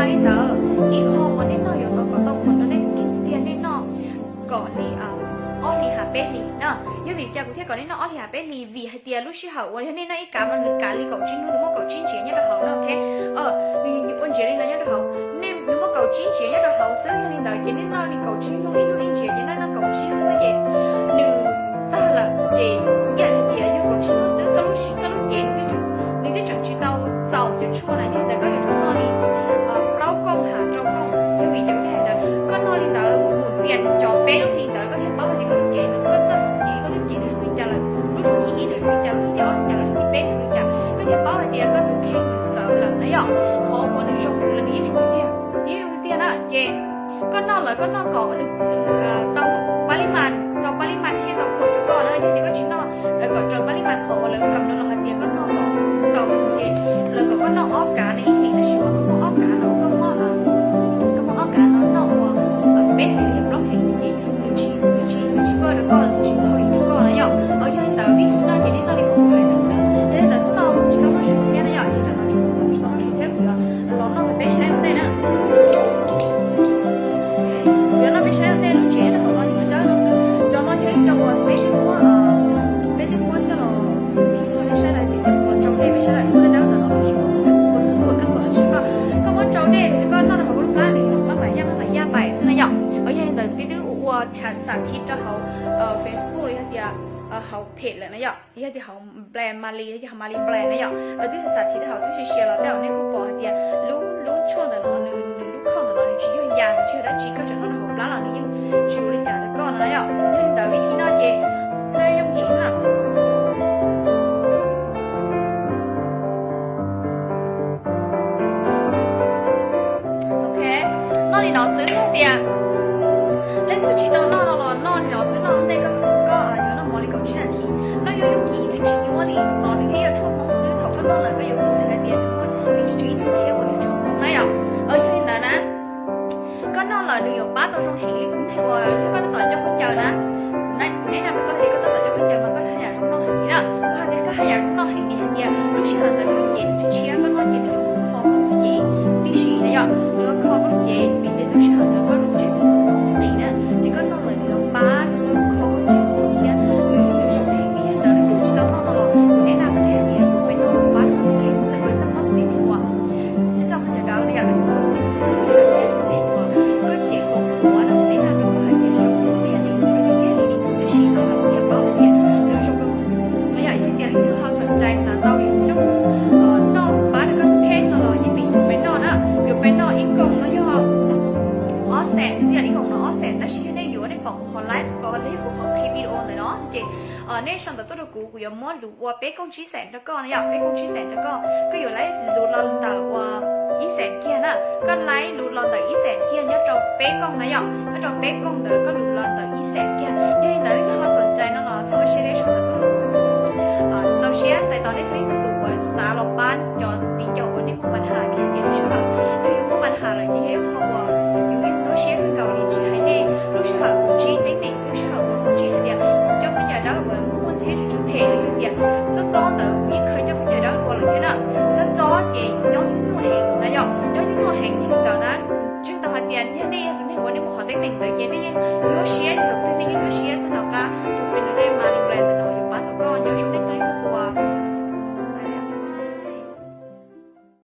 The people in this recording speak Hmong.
Li ntawd, ib qho uas nej noj yuav tau kom tau khuam rau nej tus kheej tiag tiag, nej noj kom li ob hlis ham peb hlis na. Yog vim li cas kuv thiaj kom nej noj ob hlis ham peb hlis? Vim hais tias lub sij hawm uas yog nej noj ib kav no nws kav li kaum tsib hnub, nws muaj kaum tsib ntsiav nyob rau hauv no, ok. Nws ua ntsiav li no nyob rau hauv, nej, nws muaj kaum tsib ntsiav nyob rau hauv xwb. Yog li ntawd ces nej noj li kaum tsib hnub, ib hnub ib ntsiav, ces nej noj kaum tsib hnub xwb ces nws tag lawm ces ib yam li tias yog kaum tsib hnub xwb, koj lub, koj lub cev nws twb tseem tsis tau txaus cov tshuaj na. Yog li ntawd koj yuav tsum noj li plaub kooj ham rau kooj. Yog vim cov yog li ntawd koj noj li ntawd mus fias cov peb lub hlis ntawd koj thiaj paub hais tias koj lub cev, koj txoj lub cev, koj lub cev nws zoo li cas lawm, lub hlis thib ib nws zoo li cas, lub hlis thib ob zoo li cas, lub hlis thib peb nws zoo li cas, koj thiaj paub hais tias koj tus kheej nws txawv lawm na yom. Qhov uas nws zoo lawm nws yeej zoo tiag, nws yeej zoo tiag na. Ces koj noj lawm koj noj kom nws, nws tau pab lib mas, tau pab lib mas thiaj tau khuam rau koj na. Yog tias koj tsis noj kom raws pab lib mas, qhov uas lawv kam no los hais tias koj noj kom txaus xwb ces lawv kom koj noj ob kav na, ib hlis tab sis mas koj muaj ob kav no, koj muaj, koj muaj ob kav no noj ua peb hlis los yog plaub hlis ces nws tsis, nws tsis, nws tsis koj rau koj, nws tsis npaug li rau koj na yom. Yog li ntawd vib thib no ces nej noj li qhov kuv hais ntawd xwb. Yog li ntawd hnub no kuv tsis tau noj su thiab na yom, ces tsam no tsis tau noj su thiab, kuv yuav los noj rau peb saib ua ntej na. Kuv yuav noj peb saib ua ntej lub tsev rau hauv no yuav dawb no xwb. Cov no yog ib co uas peb twb muab, peb twb muab coj los, peb saib lawm tias cov uas tsau dej peb saib lawm ua dawb ntawm no, koj muab tsau dej koj noj rau hauv koj lub plab nws maj mam yaj, maj mam yaj pais xwb na yom. Yog li ntawd peb twb ua xam thib rau hauv Facebook los yog tias hauv phem lawm na yom, yog tias hauv Blend, Mali, yog tias hauv Mali Blend na yom, twb xam thib rau hauv twb sia sia los tej zaum nej kuj pom hais tias lub, lub tshuaj ntawm no nws, nws lub khauj ntawm no nws tsis yog yas, nws tsis yog dab tsi, koj tseem noj rau hauv plab los nws yeej tsis ua li cas rau koj no na yom. Yog li ntawd vib thib no ces noj yooj yim na. Ok, noj li no xwb, yog tias leej twg tsis tau noj no los noj li no xwb, noj ua ntej koj, koj yuav noj mov li kaum tsib nas this. Noj yooj yooj yim, nws tsis nyuaj li no, nws thiaj yog tshuaj Hmoob xwb. Thaum koj noj lawm koj yuav kuj xav hais tias nws muaj, nws tsis tsis ib tug thiab uas yog tshuaj Hmoob na yom. Yog li ntawd na, koj noj lawm nws yuav pab tau zoo heev li tus neeg uas yog koj tab tom coj khaub ncaws na. Kuv, kuv neb na, koj hais tias koj tab tom coj khaub ncaws mas koj haj yam zoo noj heev li na. Koj hais tias koj haj yam zoo noj heev li hais tias lub sij hawm ntawd koj lub cev tshiab, koj noj ces nws yuav kho koj lub cev tib si na yom, nws yuav kho koj lub cev vim tias lub sij hawm ntawd koj lub cev nws qis na, ces koj noj lawm nws yuav pab nws kho koj cev thiab nws, nws zoo heev li. Yog li ntawd leej twg tsis tau noj no los kuv neb na, kuv neb hais tias yuav peb noj pab koj kheej xwb, koj xav muab tus tib neeg uas coj coj khaub ncaws dawb no yom, koj xav muab tus tib neeg uas koj cev qhuav qhuav na, kuv neb na, koj hais tias zoo tiag li, tiag li li tus tib si no los kuv thiaj paub hais tias nws zoo no yom. Yog tias leej twg ho xom cai xav tau yuav coj noj pab rau koj tus kheej no los yeej peb noj na, yuav peb noj ib koom no yog ob xees xwb, yog ib koom no ob xees, tab sis yog nej yuav nej pom kuv qhov live ko los yog kuv qhov clip video ntawm no ces nej sau ntawv tuaj rau kuv, kuv yuav muab lus ua peb kooj tsib xees rau koj na yom, peb kooj tsib xees rau koj. Koj yuav laib lus los ntawm uas ib xees kiag na, koj laib lus los ntawm ib xees kiag nyob rau peb kooj na yom, nyob rau peb kooj ntawd koj lus los ntawm ib xees kiag. Yog li ntawd leej twg ho xom cai no los txhob ua siab deb, sau ntawv tuaj rau kuv. Txaus siab txais tos nej txhua leej txhua tus uas xav los pab cov viv ncaus uas nej muaj npa nham, vim hais tias lub sij hawm yog yus muaj npa nham lawm ces yog ib qho uas yus yeej nyuaj siab kawg nkaus li, tsis hais nej lub sij hawm kuv ntsib teeb meem, lub sij hawm uas kuv ntsib hais tias cov khaub ncaws dawb uas muaj ntxhiab tsis tshua phem, yog tias txob txob ntawd kuv yeej khaws cov khaub ncaws dawb ua lawm thiab na. Txob txob ces nyob nyuaj nyuaj heev na yom, nyob nyuaj nyuaj heev. Yog li ntawd na, tseeb tau hais tias yog nej yog tus neeg uas nej muaj qhov teeb meem ntawd ces nej yeej nyuaj siab